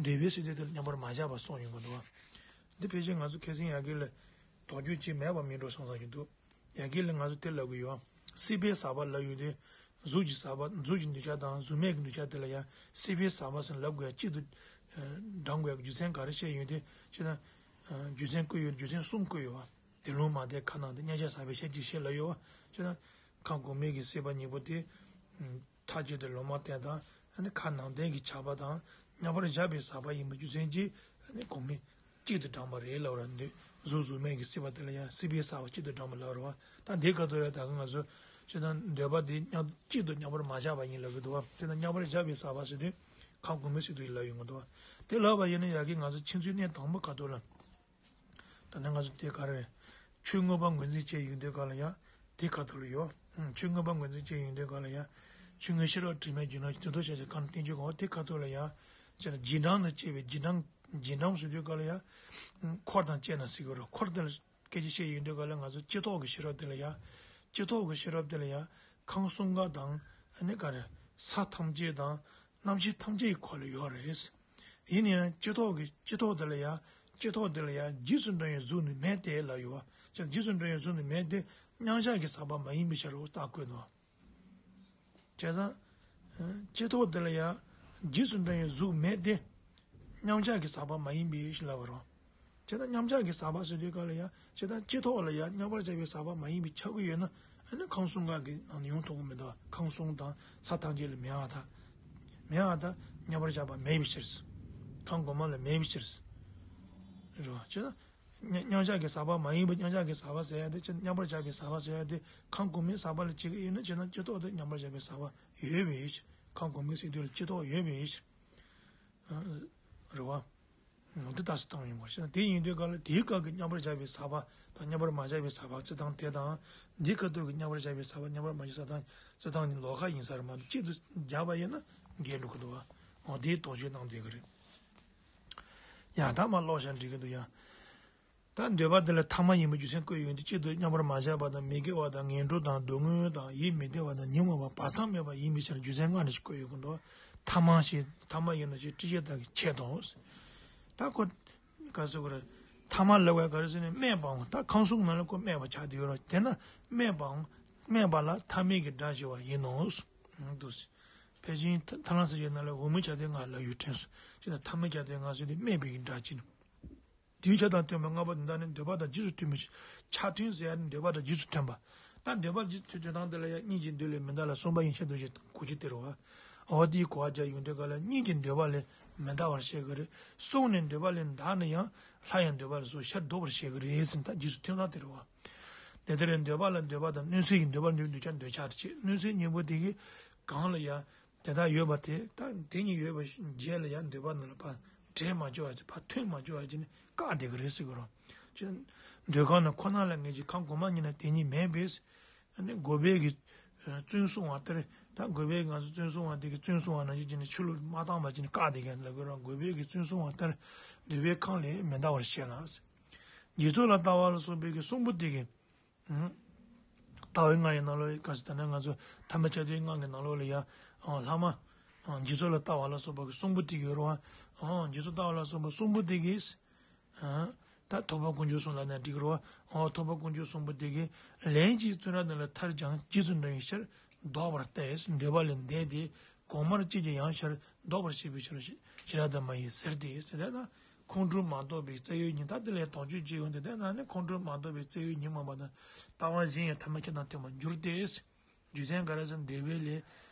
འདོད་པའི་ཟེར་དུས་དེ་ལ་མཉམ་པར་མ་བཞག་པ་གསུངས་ཡོང་གི་འདུག་འདི་ཕལ་ཆེར་ང་ཚོ་ཁ་སང་ཡ་གི་ལ་དོགས་གཅོད་ཅིག་མེད་པ་མིན་འགྲོ་བསམ་བསམ་ཞིག་འདུག་ཡ་གི་ལ་ང་ཚོ་དེ་ལབ་གི་ཡོད། སྲིད་པའི་ཟག་པ་ལབ་ཡོད་དེ། གཟུགས་ཀྱི་ཟག་པ་གཟུགས་ཀྱི་འདོད་ཆགས་དང་གཟུགས་མེད་ཀྱི་འདོད་ཆགས་དེ་ལ་ཡང་སྲིད་པའི་ཟག་པ་ཟེར་ལབ་དགོས་ཡ་གཅིག་ཏུ་འབྲང་དགོས་ཡ་རྒྱུ་མཚན་ག་རེ་བཤད་ཡོད་དེ་བྱས་ན། རྒྱུ་མཚན་བཀོད་ཡོད་རྒྱུ་མཚན་གསུམ་བཀོད་ཡོད་བ། དེ་ལུང་མ་བསྟན་ཁ་ནང་དུ་མཉམ་གཞག་ཟག་པའི་ཤེས་ཀྱི་ཤེས་ལབ་ཡོད་བ། བྱས་ན། ཁམས་གོང་མའི་གི་སྲིད་པ་གཉིས་པོ་དེ། མཐའ་གཅིག་ཏུ་ལོག་མ་བསྟན་དང་། ཨ་ནི་ཁ་ནང་བསྟན་གྱི་ཆགས་པ་དང་མཉམ་པར་བཞག་པའི་ཟག་པ་ཡིན་པའི་རྒྱུ་མཚན་གྱིས། ཨ་ནི་གོང་མའི་གཅིག་ཏུ་བགྲངས་པ་རེད་ལབ་ར། འདི་གཟུགས་གཟུགས་མེད་ཀྱི་སྲིད་པ་དེ་ལ་ཡང་སྲིད་པའི་ཟག་པ་གཅིག་ཏུ་བགྲངས་པ་ལབ་ར་བ། ད་འདི་ག་དུས་ལ་ད་ག་ང་ཚོ་སྤྱིར་བཏང་འདོད་པ་འདི་མཉམ་གཅིག་ཏུ་མཉམ་པར་མ་བཞག་པ་ཡིན་ལབ་གི་འདུག་བ། དེ་ལ་མཉམ་པར་བཞག་པའི་ཟག་པ་ཟེར་དུས་ཁམས་གོང་མའི་སྲིད་དུ་ལབ་ཡོང་གི་འདུག་བ། དེ་ལབ་པ་ཡིན་ན་ཡ་གི་ང་ཚོ་ཕྱི་ཚུལ་གནས་དང་པོ་ག་དུས་ལ། ད་ནི་ང་ཚོ་དེ་ག་རེ་རེད། ཆོས་མངོན་པ་ངོས་འཛིན་བྱས་ཡོང་དུས་ག་ལ་ཡ། དེ་ག་ཐོག་ལ་ཡོད། ཨང་། ཆོས་མངོན་པ་ངོས་འཛིན་བྱས་ཡོང་དུས་ག་ལ་ཡ། ཆོས་མངོན་ཤེས་རབ་དྲི་མེད་རྒྱུད་ལ་དེ་ཐོག་བཤད་ཀྱི་གང་བསྟན་བཅོས་གང་དེ་ག་ཐོག་ལ་ཡ། བྱས་ན་རྗེས་འབྲང་དང་བཅས་པའི་རྗེས་འབྲང་། རྗེས་འབྲང་ཟེར་དུས་ག་ལ་ཡ། ཨང་། འཁོར་དང་བཅས་ན་ཟེར་གི་རེད། འཁོར་དེ་ལ་སྐད་ཆ་བཤད་ཡོང་དུས་ག་ལ་ང་ཚོ་སྤྱི་ཐོག་གི་ཤེས་རབ་དེ་ལ་ཡ། སྤྱི་ཐོག་གི་ཤེས་རབ་དེ་ལ་ཡ། ཁམས་གསུམ་ཀ་དང་། ཨ་ནི་ག་རེ། ས་ཐམས་ཅད་དང་། རྣམ་ཤེས་ཐམས་ཅད་ཀྱི་ཁོག་ལ་ཡོད་རེད། ཡིན་ན་ཡང་སྤྱི་ཐོག་གི་སྤྱི་ཐོག་དེ་ལ་ཡང་སྤྱི་ཐོག་དེ་ལ་ཡང་རྗེས་སུ་འབྲང་བའི་གཟུགས་ནི་མེད་དེ་ལབ་ཡོད་པ། ཅང་རྗེས་སུ་འབྲང་བའི་གཟུགས་ནི་མེད་དེ། མཉམ་གཞག་གི་ཟག་པ་མ་ཡིན་པའི་ཕྱིར་རོ། རྟགས་བཀོད་དོ། བྱས་ཙང་། སྤྱི་ཐོག་དེ་ལ་ཡང་རྗེས་སུ་འབྲང་བའི་གཟུགས་མེད་དེ། མཉམ་གཞག་གི་ཟག་པ་མ་ཡིན་པའི་ཕྱིར་ལབ་པ་རོ། བྱས་ན་མཉམ་གཞག་གི་ཟག་པ་ཟེར་དུས་ག་ལ་ཡང་། བྱས་ཙང་སྤྱི་ཐོག་ལ་ཡང་མཉམ་པར་བཞག་པའི་ཟག་པ་མ་ཡིན་པའི་ཆགས་ཀྱི་ཡོད་ན། ཨ་ནི་ཁམས་གསུམ་ཀ་གི་ནང་ནས་ཡོང་ཐུབ་ཀྱི་མི་འདུག་ཁམས་གསུམ་དང་ས་ཐམས་ཅད་ལ་མེད་པར་ཐལ། མེད་པར་ཐལ། མཉམ་པར་བཞག་པ་མེད་པའི་ཕྱིར། ཁམས་གོང་མ་ལ་མེད་པའི་ཕྱིར། རེད་བ། བྱས་ན། མཉམ་མཉམ་གཞག་གི་ཟག་པ་མ་ཡིན་པ། མཉམ་གཞག་གི་ཟག་པ་ཟེར་ཡ་དེ། བྱས་ན་མཉམ་པར་བཞག་པའི་ཟག་པ་ཟེར་ཡ་དེ་ཁམས་གོང་མའི་ཟག་པ་ལ་བྱེད་ཀྱི་ཡོད་ན། བྱས་ན་སྤྱི་ཐོག་དེ་མཉམ་པར་བཞག་པའི་ཟག་པ་ཡོད་པའི་ཕྱིར། ཁམས་གོང་མའི་སྲིད་དུ་ལ་སྤྱི་ཐོག་ཡོད་པའི་ཕྱིར། རེད་བ། འོ་དེ་ལྟ་སུ་བཏང་ཡོང་བ་ཞེ་ན། དེ་ཡིན་དུས་ག་ལ་དེའི་སྐབས་ཀྱི་མཉམ་པར་བཞག་པའི་ཟག་པ་དང་མཉམ་པར་མ་བཞག་པའི་ཟག་པ་རྩི་སྟངས་དེ་དང་། འདིའི་སྐབས་དུས་ཀྱི་མཉམ་པར་བཞག་པའི་ཟག་པ་མཉམ་པར་མ་བཞག་ཟག་སྟངས་རྩི་སྟངས་གཉིས་ལོགས་ཀ་ཡིན་ས་རེད་མ་གཏོགས། གཅིག་ཏུ་སྦྱར་བ་ཡིན་ན་འགལ་འགྲོ་གི་འདུག་བ། འོ་དེའི་དོགས་གཅོད་གནང་བསྡད་ཀྱི་རེད། ཡ་ད་མ་ཀློག་བྱ་འགྲིག་གི་འདུག་ཡ། ད་འདོད་པ་དེ་ལ་ཐ་མ་ཡིན་པའི་རྒྱུ་མཚན་བཀོད་ཡོང་དུས། གཅིག་ཏུ་མཉམ་པར་མ་བཞག་པ་དང་། མི་དགེ་བ་དང་ངན་འགྲོ་དང་སྡུག་བསྔལ་དང་ཡིད་མི་བདེ་བ་དང་ཉོན་མོངས་པ་བར་མཚམས་མེད་པ་ཡིན་པའི་ཕྱིར། རྒྱུ་མཚན་ལྔ་ནས་ཞིག་བཀོད་ཡོང་གི་འདུག་ཐ་མ་ཞེས། ཐ་མ་ཡིན་ནོ་ཞེས་དྲི་བྱེད་བདག་གིས་འཆད་དོ། ད་ཁོ། ག་ཟེར་དགོས་རེད། ཐ་མ་ལབ་པ་ག་རེ་ཟེར་ན་སྨྲས་པའང་། ད་ཁམས་གསུམ་ནང་ལ་ཁོ་སྨྲས་པ་ཆགས་བསྡད་ཡོད་རེད། དེས་ན་སྨྲས་པའང་། སྨྲས་པ་ལ་ཐ་མལ་གྱི་སྒྲ་ཞེས་པ་ཡིན་ནོ། འདུག་ཕལ་ཆེར་ཐ་ཐ་ལ་ས་ཞེས་ནང་ལ་འོག་མིན་ཆ་དེ་ང་ལ་ཡུལ་དྲན་སོང་། ཅེས་དང་ཐ་མལ་ཆ་དེ་ང་ཟེར་དུས་སྨྲས་པའི་གི་སྒྲ་ཅིག་ནི། དེའི་ཆ་དང་བསྟུན་པ་ལྔ་པོ་འདི་དག་ནི་འདོད་པ་དང་རྗེས་སུ་མཐུན་པའི་ཕྱིར། ཆ་མཐུན་ཟེར་ཡ་ནི་འདོད་པ་དང་རྗེས་སུ་མཐུན་པ། ད་འདོད་པ་རྗེས་སུ་མཐུན་དེ་དང་དེ་ལ་ཡང་གཉིས་ཀྱི་འདོད་ལས་མི་འདའ་ལ་གསུམ་པ་ཡིན་ཕྱིར་འདུ་ཞེས་གོ་རྒྱུ་དེ་རེད་བ། འོ་དེའི་གོ་བ་རྒྱག་ཡོང་དུས་ག་ལ་གཉིས་ཀྱི་འདོད་པ་ལས་མི་འདའ་བར་བཤད་ཀྱི་རེད། གསུམ་ནི་འདོད་པ་ལས་འདའ་ན་ཡང་སླར་ཡང་འདོད་པ་ལ་སོགས་ཕྱིར་ལྡོག་པར་བཤད་ཀྱི་རེད་ཟེར། ད་རྗེས་སུ་མཐུན་ས་དེ་རེད་བ། དེ་ལྟར་འདོད་པ་ལ་འདོད་པ་དང་། གནོད་འཚེ་ཡི་འདོད་པ་ལ་འདོད་ཆགས་འདོད་ཆགས་དེ་བྱེད། གནོད་འཚེ་གཉིས་པོ་དེ་གི་གང་ལ་ཡང་དེ་དག་ཡོད་པ་དེ། ད་དེ་གཉིས་ཡོད་པའི་རྗེས་ལ་ཡང་འདོད་པ་རྣམས་ལ་ཕར་འདྲེས་མ་བཅུག་པ་ཅིག་ཕར་ཐོན་མ་བཅུག་པ་ཅིག་ནི་བཀག་བསྡད་ཀྱི་རེད་ཟེར་གྱི་རེད། ཅེས་འདོད་ཁམས་ནི་ཁོ་ན་ལ་ངེས་ཀྱི་ཁམས་གོང་མ་ཉིད་ན་དེ་གཉིས་མེད་པས། ཨ་ནི་རྒོད་པའི་གི་བཙོན་སྲུང་བ་ལྟར། ད་རྒོད་པའི་ང་ཚོ་བཙོན་སྲུང་བ་དེ་གི་བཙོན་སྲུང་བ་ནང་བཞིན་བྱས་ནས་ཆུ་ལུད་མ་བཏང་བ་བྱས་ནས་བཀག་བསྡད་མཁན་ལ་གོ་ར། རྒོད་པའི་གི་བཙོན་སྲུང་བ་ལྟར་འདོད་པའི་ཁམས་ལས་མི་འདའ་བར་བཤད་ལ། འཇིག་ཚོགས་ལ་ལྟ་བ་ལ་སོགས་པའི་གི་གསུམ་པོ་དེ་གི། ལྟ་བའི་ལྔ་ཡི་ནང་ལོགས་ལ་ག་ཟེར། ད་ནི་ང་ཚོ་ཐ་མལ་ཆ་དེའི་ལྔ་གི་ནང་ལོགས་ལ་ཡ། ལྷག་མ། འཇིག་ཚོགས་ལ་ལྟ་བ་ལ་སོགས་པ་གི་གསུམ་པོ་དེ་གི་ཡོད་རེད་བ། འཇིག་ཚོགས་ལྟ་བ་ལ་སོགས་པ་གསུམ་པོ་དེ་གིས། ད་ཐོབ་པ་དཀོན་མཆོག་གསུམ་ལ་ནི་འགྲིག་རོ། ཨོ་ཐོབ་པ་དཀོན་མཆོག་གསུམ་པོ་དེ་གིས་ལན་གཅིག་བཙོན་རར་ནང་ལ་ཐར་ཀྱང་རྗེས་སུ་འབྲང་བའི་ཕྱིར་ལྡོག་པར་ལྟ། འདོད་པ་ལས་འདས་ཏེ་གོང་མར་སྐྱེས་ཀྱང་ཡང་ཕྱིར་ལྡོག་པར་བཤད་པའི་ཕྱིར་ཞེས་ར་དང་མ་ཡིས་ཟེར་ཏེ། ཟེར་ད་ན་ཁོང་ཁྲོ་མ་གཏོགས་པའི་རྩ་བའི་ཉིད། ད་དེ་ལས་དོགས་གཅོད་བྱེད་ཡོང་དེ། དེ་ན་ནི་ཁོང་ཁྲོ་མ་གཏོགས་པའི་རྩ་བའི་ཉིད་སྨྲས་པ་དང་། ལྟ་བ་གཞན་ཡང་ཐ་མལ་ཁྱད་དང་མཐུན་པར་འགྱུར་ཏེ། རྒྱུ་མཚན་ག་རེ་ཟེར་ན་འདོད་པའི་ལས།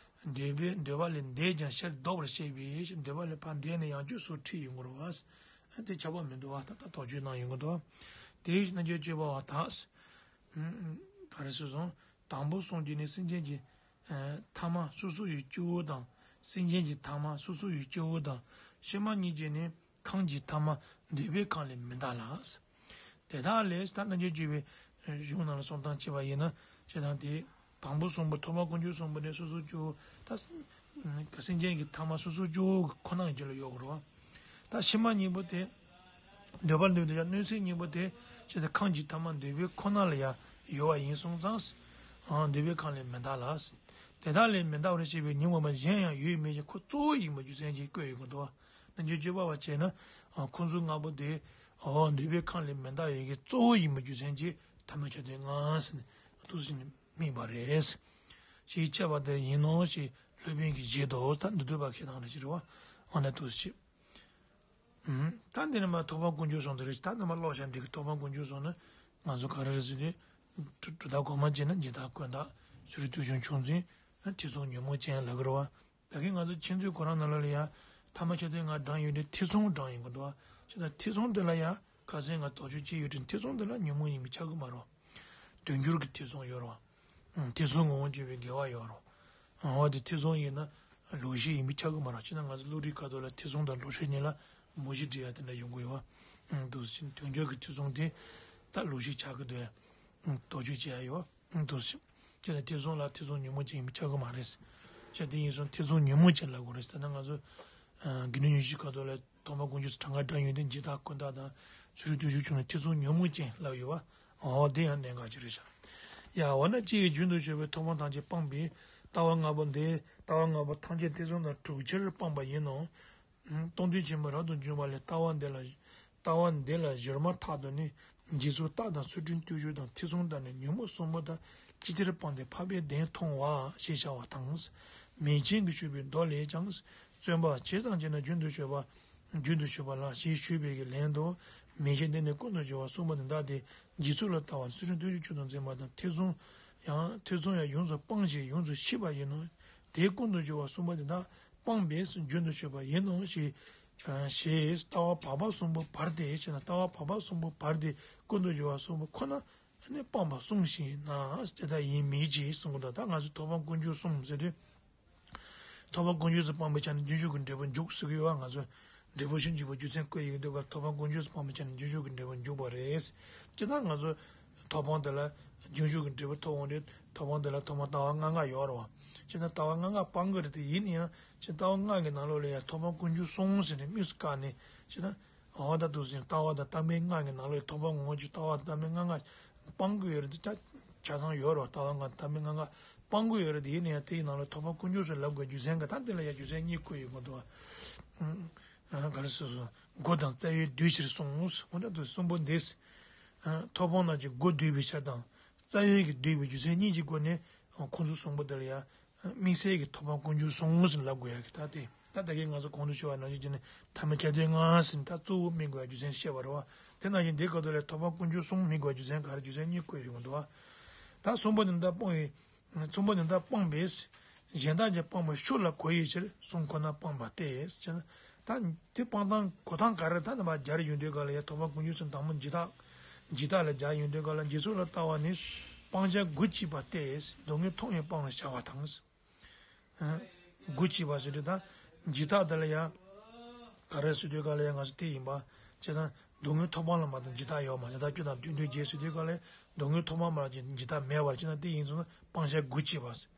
འདོད་པའི་འདོད་པ་ལས་འདས་ཀྱང་ཕྱིར་ལྡོག་པར་བཤད་པའི་འདོད་པ་ལས་ཕར་འདས་ནས་ཡང་བསྐྱར་སོར་ཁྲིད་ཡོང་གི་རེད་བ། དེ་ཁྱབ་པ་མི་འདུག་བ། ད་ལྟ་དོགས་གཅོད་གནང་ཡོང་གི་འདུག་བ། དེའི་རྣལ་འབྱོར་སྤྱོད་པ་བ་དག་ག་རེ་ཟེར་སོང་། དང་པོ་གསུམ་གྱིས་ནི་སེམས་ཅན་གྱི་ཐ་མ་སོ་སོ་ཡི་སྐྱེ་བོ་དང་། སེམས་ཅན་གྱི་ཐ་མ་སོ་སོ་ཡི་སྐྱེ་བོ་དང་། ཕྱི་མ་གཉིས་ཀྱིས་ནི་ཁམས་ཀྱི་ཐ་མ་འདོད་པའི་ཁམས་ལས་མི་འདའ་ལ། དེ་དག་ལས་ད་རྣལ་འབྱོར་སྤྱོད་པའི་གཞུང་ནང་ལ་གསུང་སྟངས་བྱས་པ་ཡིན་ན། བྱས་ཙང་དེ་དང་པོ་གསུམ་པོ་ཐོབ་པ་དཀོན་མཆོག་གསུམ་པོ་ནི་སོ་སོ་སྐྱེ་བོ། ད་སེམས་ཅན་གྱི་ཐ་མ་སོ་སོ་སྐྱེ་བོ་ཁོ་ན་ཡི་རྒྱུད་ལ་ཡོད་དགོས་རེད་བ། ད་ཕྱི་མ་གཉིས་པོ་དེ། འདོད་པ་འདོད་དེ་ཡང་གནོད་འཚེ་གཉིས་པོ་དེ། བྱས་ཙང་ཁམས་ཀྱི་ཐ་མ་འདོད་པའི་ཁོ་ན་ལ་ཡང་ཡོད་པ་ཡིན་སོང་ཙང་། འདོད་པའི་ཁམས་ལས་མི་འདའ་ལ། དེ་དག་ལས་མི་འདའ་བར་བཤད་པའི་ཉོན་མོངས་པ་གཞན་ཡང་ཡོད་མེད་ཀྱི་ཁོ་གཙོ་བོ་ཡིན་པའི་རྒྱུ་མཚན་གྱིས་བཀོད་ཡོད་ཀྱི་འདུག་བ། རྣལ་འབྱོར་སྤྱོད་པ་བ་བྱས་ན། ཁོ་ཚོ་ལྔ་པོ་དེ། འོ་འདོད་པའི་ཁམས་ལས་མི་འདའ་བའི་གི་གཙོ་བོ་ཡིན་པའི་རྒྱུ་མཚན་གྱིས་ཐ་མལ་ཆ་དོན་ལྔ་ཟེར་ནས་འདུག་ཟེར་ནས་སྨྲས་པ་རེད། ཞེས་འཆད་པ་དེ་ཡིན་ནོ་ཞེས་སློབ་དཔོན་གྱིས་བཞེད་དོ། ད་འདི་འདོད་པ་ཁྱེད་དང་རེ་ཞིག་རེད་བ། འོ་ན་འདུག་ཞེས། ད་འདི་ནི་མ་ཐོབ་པ་དཀོན་མཆོག་གསུམ་དེ་རེད། ད་ནི་མ་ཀློག་བྱ་འགྲིག་གི། ཐོབ་པ་དཀོན་མཆོག་གསུམ་ནི་ང་ཚོ་ག་རེ་རེད་ཟེར་དུས། གྲུབ་མཐའ་གོང་མ་བྱས་ན་འཇིག་མཐའ་ཀུན་བཏགས། ཚུལ་ཁྲིམས་བསྟན་བཅོས་མཆོག་འཛིན་ཐེ་ཚོམ་ཉོན་མོངས་ཅན་ལབ་ཀྱི་རེད་བ། ད་གིན་ང་ཚོ་མཁྱེན་བརྩེ་གོ་རམས་ནང་ལོགས་ལ་ཡ། ཐ་མ་ཁྱད་ལྡན་ལྔ་བགྲངས་ཡོད་དེ་ཐེ་ཚོམ་བགྲངས་ཡིན་གྱི་འདུག་བ། བྱས་ཙང་ཐེ་ཚོམ་དེ་ལ་ཡ། ཁ་སང་ང་དོགས་གཅོད་བྱས་ཡོད་དེ་ཐེ་ཚོམ་དེ་ལ་ཉོན་མོངས་ཡིན་པས་ཁྱབ་ཀྱི་མ་རེད། དོན་སྒྱུར་གྱི་ཐེ་ཚོམ་ཡོད་རེད་བ། ཐེ་ཚོམ་ངོ་བོ་བརྗོད་པའི་དགེ་བ་ཡོད་རེད། འོ་དེ་ཐེ་ཚོམ་ཡིན་ན་ལོག་ཤེས་ཡིན་པས་ཁྱབ་ཀྱི་མ་རེད། བྱས་ན་ང་ཚོ་བློ་རིག་ཁ་ཐོག་ལ་ཐེ་ཚོམ་དང་ལོག་ཤེས་གཉིས་ལ་མུ་བཞི་འབྲི་ཡ་དེ་འདྲ་ཡོང་གི་ཡོད་བ། འདུག་སེ་དོན་སྒྱུར་གྱི་ཐེ་ཚོམ་དེ་ད་ལོག་ཤེས་ཆགས་ཀྱི་འདུག་ཡ། དོགས་གཅོད་བྱེད་ཡ་ཡོད་བ། འདུག་སེ། བྱས་ན་ཐེ་ཚོམ་ལ་ཐེ་ཚོམ་ཉོན་མོངས་ཅན་ཡིན་པས་ཁྱབ་ཀྱི་མ་རེད། བྱས་དེ་ཡིན་སོང་ཐེ་ཚོམ་ཉོན་མོངས་ཅན་ལབ་དགོས་རེད། ད་ནི་ང་ཚོ་དགེ་འདུན་ཉི་ཤུའི་ཁ་ཐོག་ལ། ཐོག་མར་དཀོན་མཆོག་གསུམ་གྲངས་ཀ་བགྲངས་ཡོད་དེ་འཇིག་ལྟ་ཀུན་བརྟགས་དང་ཚུལ་ཁྲིམས་བསྟན་བཅོས་མཆོག་འཛིན་ཐེ་ཚོམ་ཉོན་མོངས་ཅན་ལབ་ཡོད་བ། འོ་དེ་ཡང་གནད་འགག་ཅིག་རེད་ཤག་ཡ་འོ་ན་ཅི་ཡིས་རྒྱུན་དུ་ཞུགས་པའི་ཐོབ་དཔང་ཐམས་ཅད་སྤངས་པས་ལྟ་བ་ལྔ་པོ་འདི་ལྟ་བ་ལྔ་པོ་ཐམས་ཅད་ཐེ་ཚོམ་དང་དྲུག་ཕྱིར་སྤངས་པ་ཡིན་ནོ། སྟོང་ཐུན་ཆེན་པོ་རབ་ཏུ་འབྱུང་བ་ལས་ལྟ་བ་འདི་ལ་ལྟ་བ་འདི་ལ་གཞོལ་མ་ཐག་ཏུ་ནི་འཇིག་ཚོགས་རྟགས་དང་ཚུལ་ཁྲིམས་བསྟན་བཅོས་དང་ཐེ་ཚོམ་དང་ནི་ཉོན་མོངས་གསུམ་པོ་དག་ཅི་ཕྱིར་སྤངས་ཏེ་འཕགས་པའི་བདེན་མཐོང་བ་ཞེས་བྱ་བ་དང་། མེད་བཞིན་གྱི་ཞུས་པའི་མདོ་ལས་ཀྱང་། བརྩོན་པ་ཇི་ཙམ་བགྱིས་ན་རྒྱུན་དུ་ཞུགས་པ། རྒྱུན་དུ་ཞུགས་པ་ལགས་ཞེས་ཞུས་པའི་གི་ལན་དུ། མེད་བཞིན་དེ་ནི་ཀུན་ཏུ་སྦྱོར་བ་གསུམ་པོ་འདི་དག་སྟེ་འཇིག་ཚོགས་ལ་ལྟ་བ་ཚུལ་ཁྲིམས་བསྟན་བཅོས་མཆོག་ཏུ་འཛིན་པ་དང་ཐེ་ཚོམ་ཡང་ཐེ་ཚོམ་ཡང་ཡོངས་སུ་སྤངས་ཤིང་ཡོངས་སུ་ཞི་བ་ཡིན་ནོ། དེ་ཀུན་ཏུ་སྦྱོར་བ་གསུམ་པོ་འདི་དག་སྤངས་པས་རྒྱུན་དུ་ཞུགས་པ་ཡིན་ནོ་ཞེས་ཞེས་ལྟ་བ་འཕགས་པ་གསུམ་པོ་བར་ཏེ་ཞེ་ན་ལྟ་བ་འཕགས་པ་གསུམ་པོ་བར་ཏེ་ཀུན་ཏུ་སྦྱོར་བ་གསུམ་པོ་ཁོ་ན་ནི་སྤངས་པ་གསུངས་ཤིང་ན་དེ་ལྟ་ཡིན་མོད་ཅེས་གསུངས་གོ། ད་ང་ཚོ་ཐོབ་དཔང་ཀུན་སྦྱོར་གསུམ་ཟེར་དུས། ཐོབ་དཔང་ཀུན་སྦྱོར་སུ་སྤངས་པའི་ཆ་ནས་རྒྱུན་ཞུགས་ཀྱི་འབྲས་བུ་འཇུག་ཟེར་གྱི་ཡོད་བ། ང་ཚོ་འབྲས་བུ་ཤུགས་འཇུག་པ་རྒྱུ་མཚན་བཀོད་ཡོང་དུས་སྐབས་ཐོབ་དཔང་ཀུན་སྦྱོར་སུ་སྤངས་པའི་ཆ་ནས་རྒྱུན་ཞུགས་ཀྱི་འབྲས་བུ་འཇུག་པ་རེད། སྤྱིར་བཏང་ང་ཚོ་ཐོབ་དཔང་དེ་ལ་རྒྱུན་ཞུགས་ཀྱི་འབྲས་བུ་ཐོབ་འོང་དུས་ཐོབ་དཔང་དེ་ལ་ཐོབ་དཔང་ལྟ་བ་ལྔ་ལྔ་ཡོད་རེད་བ། སྤྱིར་བཏང་ལྟ་བ་ལྔ་ལྔ་སྤང་གི་རེད་དེ་ཡིན་ན་ཡང་སྤྱིར་ལྟ་བ་ལྔ་གི་ནང་ལོགས་ལ་ཡང་ཐོབ་དཔང་ཀུན་སྦྱོར་གསུམ་ཟེར་ནས་དམིགས་སུ་བཀར་ནས་སྤྱིར་བཏང་། འོ་ད་འདུག་སེ་ལྟ་བ་དང་ལྟ་མིན་ལྔ་གི་ནང་ལོགས་ཐོབ་དཔང་ངོ་བོ་ཅིག་ལྟ་བ་དང་ལྟ་མིན་ལྔ་ལྔ་སྤང་གི་ཡོད་རེད་དེ་ཆ་ཆ་ཚང་ཡོད་རེད་བ། ལྟ་བ་ལྔ་ལྟ་མིན་ལྔ་ལྔ་སྤང་གི་ཡོད་རེད་དེ་ཡིན་ན་ཡང་དེའི་ནང་ལོགས་ཐོབ་དཔང་ཀུན་སྦྱོར་སུ་ལབ་དགོས་རྒྱུ་མཚན་ག་ད་འདི་ལ་ཡང་རྒྱུ་མཚན་གཉིས་བཀོད་ཡོད་དགོས་འདུག་བ། ག་རེ་ཟེར་སོང་སྒོ་དང་རྩ་བའི་བསྡུས་ཕྱིར་གསུངས། འོ་ད་འདུག་གསུམ་པོ་འདི། ཐོབ་དཔང་རྣམས་ཀྱི་སྒོ་བསྡུས་པའི་ཕྱིར་དང་རྩ་བའི་གི་བསྡུས་པའི་རྒྱུ་མཚན་གཉིས་ཀྱི་སྒོ་ནས་ཁོང་ཚོ་གསུམ་པོ་འདི་ལ་ཡང་། དམིགས་བསལ་གྱི་ཐོབ་དཔང་ཀུན་སྦྱོར་གསུམ་ཟེར་ལབ་དགོས་ཡ་གི་ད་དེ་ད་ད་གིན་ང་ཚོ་གོང་དུ་ཞུས་པ་ནང་བཞིན་བྱས་ནས་ཐ་མ་ཁྱད་ལྡན་ལྔ་ཟེར་ནས་ད་གཙོ་བོ་སྨིན་དགོས་ཡ་རྒྱུ་མཚན་བཤད་པ་རེད་བ། དེ་ནང་བཞིན་འདི་སྐབས་དུ་ལས་ཐོབ་དཔང་ཀུན་སྦྱོར་གསུམ་སྨིན་དགོས་ཡ་རྒྱུ་མཚན་ག་རེ་རྒྱུ་མཚན་གཉིས་བཀོད་ཡོང་གི་འདུག་བ། ད་གསུམ་པོ་དེ་འདྲ་སྤོང་བའི་གསུམ་པོ་དེ་འདྲ་སྤངས་པས་གཞན་དག་ཀྱང་སྤངས་པ་ཤུགས་ལ་གོ་ཡི་ཕྱིར་གསུམ་ཁོ་ན་སྤངས་པ་སྟེ་ཟེར་ན། ད་དེ་སྤང་སྟངས་གོ་སྟངས་ག་རེ་ད་ནི་མ་སྦྱར་ཡོང་དུས་ག་ལ་ཡ་ཐོབ་དཔང་ཀུན་སྦྱོར་ཟེར་དང་པོ་འཇིག་ལྟ། འཇིག་ལྟ་ལ་སྦྱར་ཡོང་དུས་ག་ལ་འཇིག་ཚོགས་ལ་ལྟ་བ་ནི། སྤང་བྱ་དགུ་གཅིག་པ་སྟེ། སྡུག་བསྔལ་མཐོང་ཡང་སྤང་བར་བྱ་བ་དང་། དགུ་གཅིག་པ་ཟེར་དུས་ད། འཇིག་ལྟ་དེ་ལ་ཡ། ག་རེ་ཟེར་དུས་ག་ལ་ཡ་ང་ཚོ་དེ་ཡིན་པ། བྱས་ཙང་སྡུག་བསྔལ་ཐོབ་དཔང་ལ་མ་གཏོགས་འཇིག་ལྟ་ཡོད་མ་རེད། ད་བཅུ་དང་བདུན་དུས་བརྒྱད་ཟེར་དུས་ག་ལ་ཡ་སྡུག་བསྔལ་ཐོབ་དཔང་མ་གཏོགས་འཇིག་ལྟ་མེད་པར་བྱས་ན་དེ་ཡིན་སོང་ན་སྤང་བྱ་དགུ་གཅིག་པ་ཟེར།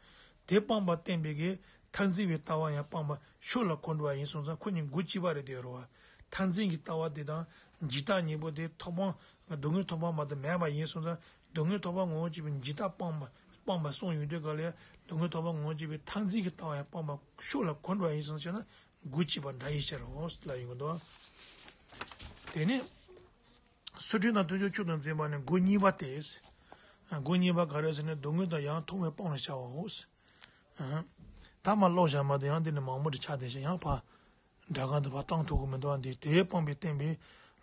དེ་སྤངས་པ་བསྟན་པའི་གི་མཐར་འཛིན་པའི་ལྟ་བ་ཡང་སྤངས་པ་ཤུགས་ལ་གོ་འགྲོ་བ་ཡིན་སོང་ཙང་ཁོ་གཉིས་དགུ་གཅིག་པ་རེད་དེ་རོ་བ། མཐར་འཛིན་གྱི་ལྟ་བ་དེ་དང་འཇིག་ལྟ་གཉིས་པོ་དེ་ཐོབ་དཔང་སྡུག་བསྔལ་ཐོབ་དཔང་མ་གཏོགས་མེད་པ་ཡིན་སོང་ཙང་སྡུག་བསྔལ་ཐོབ་དཔང་ངོ་བོ་གཅིག་པའི་འཇིག་ལྟ་སྤངས་པ་སྤངས་པ་གསུངས་ཡོང་དུས་ག་ལ་ཡ་སྡུག་བསྔལ་ཐོབ་དཔང་ངོ་བོ་གཅིག་པའི་མཐར་འཛིན་གྱི་ལྟ་བ་ཡང་སྤངས་པ་ཤུགས་ལ་གོ་འགྲོ་བ་ཡིན་སོང་ཟེར་ན་དགུ་གཅིག་པ་འདྲ་ཡི་ཕྱིར་རོ་ལབ་ཡོང་གི་འདུག་དེ་ནས་ཚུལ་ཁྲིམས་དང་ཐེ་ཚོམ་མཆོག་ཏུ་འཛིན་པ་ནི་སྒོ་གཉིས་པ་སྟེ། སྒོ་གཉིས་པ་ག་རེ་ཟེར་ན་སྡུག་བསྔལ་དང་ཡང་མཐོང་བས་སྤང་བར་བྱའོ། ད་མ་ཀློག་བཞག་མ་དེ་ཡང་འདི་ནི་མང་པོ་རེ་ཆགས་བསྡད་ཤག་ཡང་ཕ། འདྲ་གང་དུ་བ་བཏང་ཐུབ་ཀྱི་མི་འདུག་ཨ། འདི་དེའི་སྤངས་པས་བསྟན་པའི་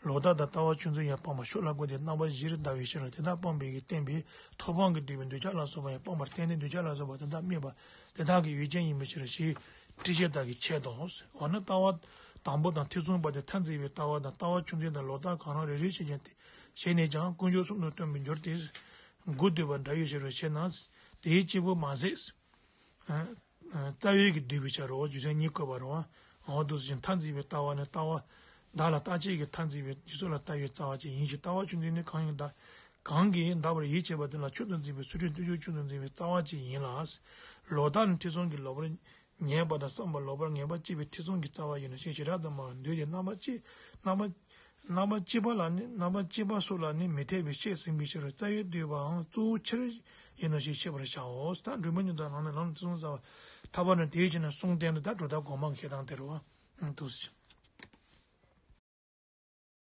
ལོག་ལྟ་དང་ལྟ་བ་ཆུང་ཚུལ་ཡང་སྤངས་པ་ཤུགས་ལ་གོ་སྟེ་རྣམ་པ་བཞིར་འདའ་བའི་ཕྱིར་རོ། དེ་དག་སྤངས་པའི་གི་བསྟན་པའི་ཐོབ་དཔང་གིས་བསྡུས་པའི་འདོད་ཆགས་ལ་སོགས་པ་ཡང་སྤངས་པར་བསྟན་ཏེ་འདོད་ཆགས་ལ་སོགས་པ་དེ་དག་དམིགས་པ་དེ་དག་གི་ཡུལ་ཅན་ཡིན་པའི་ཕྱིར་རོ་ཞེས་དྲི་བཤད་དག་གིས་འཆད་དོ། འོ་ན་ལྟ་བ་དང་པོ་དང་ཐེ་ཚོམ་པ་དེ་མཐར་འཛིན་པའི་ལྟ་བ་དང་ལྟ་བ་ཆུང་ཚུལ་དང་ལོག་ལྟ་གང་རུང་རེ་རེ་བྱས་ཀྱང་དེ་བྱས་ནས་ཀྱང་ཀུན་སྦྱོར་གསུམ་དུ་སྟོན་པའི་འགྱུར་ཏེ་དགུ་བསྡུས་པ་འདྲ་ཡོད་ཕྱིར་རོ་ཞེ་ན། དེའི་གཅིག་པུ་མ་ཟད། རྩ་བའི་གི་བསྡུས་པའི་ཕྱིར་རོ། རྒྱུ་མཚན་གཉིས་བཀོད་པ་རོ། འོ་འདུག་སེ་མཐར་འཛིན་པའི་ལྟ་བ་ནི་ལྟ་བ། བདག་ལ་རྟག་ཆད་ཀྱི་མཐར་འཛིན་པའི་རྒྱུ་ཚོགས་ལ་ལྟ་བའི་རྩ་བ་ཅན་ཡིན་ཞིང་ལྟ་བ་ཆུང་ཚུལ་ནི་གང་ཡིན་གདའ། གང་གིས་འདའ་བར་ཡིད་ཆེས་པ་དེ་ལ་མཆོག་ཏུ་འཛིན་པའི་ཚུལ་ཁྲིམས་བསྟན་བཅོས་མཆོག་ཏུ་འཛིན་པའི་རྩ་བ་ཅན་ཡིན་ལ། ལོག་ལྟ་ནི་ཐེ་ཚོམ་གྱིས་ལོག་པར་ངེས་པ་དང་བསམ་པ་ལོག་པར་ངེས་པ་སྐྱེས་པའི་ཐེ་ཚོམ་གྱི་རྩ་བ་ཡིན་ནོ་ཞེས་བྱེ་བྲག་ཏུ་སྨྲ་བར་འདོད་དེ་རྣམ་པ་གཅིག་རྣམ་པ། རྣམ་པ་གཅིག་པ་ལ་ནི་རྣམ་པ་གཅིག་པ་སོགས་ལ་ནི་མི་འཐད་པས་བཤད་ཟིན་པའི་ཕྱིར་རོ། རྩ་བའི་བསྡུས་པའང་གཙོ་བོ་ཕྱིར་ཡིན་ནོ་ཞེས་ཤེས་པར་བྱའོ། ད་འགྲོ་མི་ཉིད་དང་རང་ནི་ལམ་ལ་ཐེ་ཚོམ་ཟ་བ་ཐར་པ་ནི་དེའི་ཕྱིར་ན་གསུང་བསྟན་ཏེ་ད་གྲུབ་མཐའ་གོང་མ་གི་བཤད་སྟངས་དེ་རེད་བ། འདུག་སེ།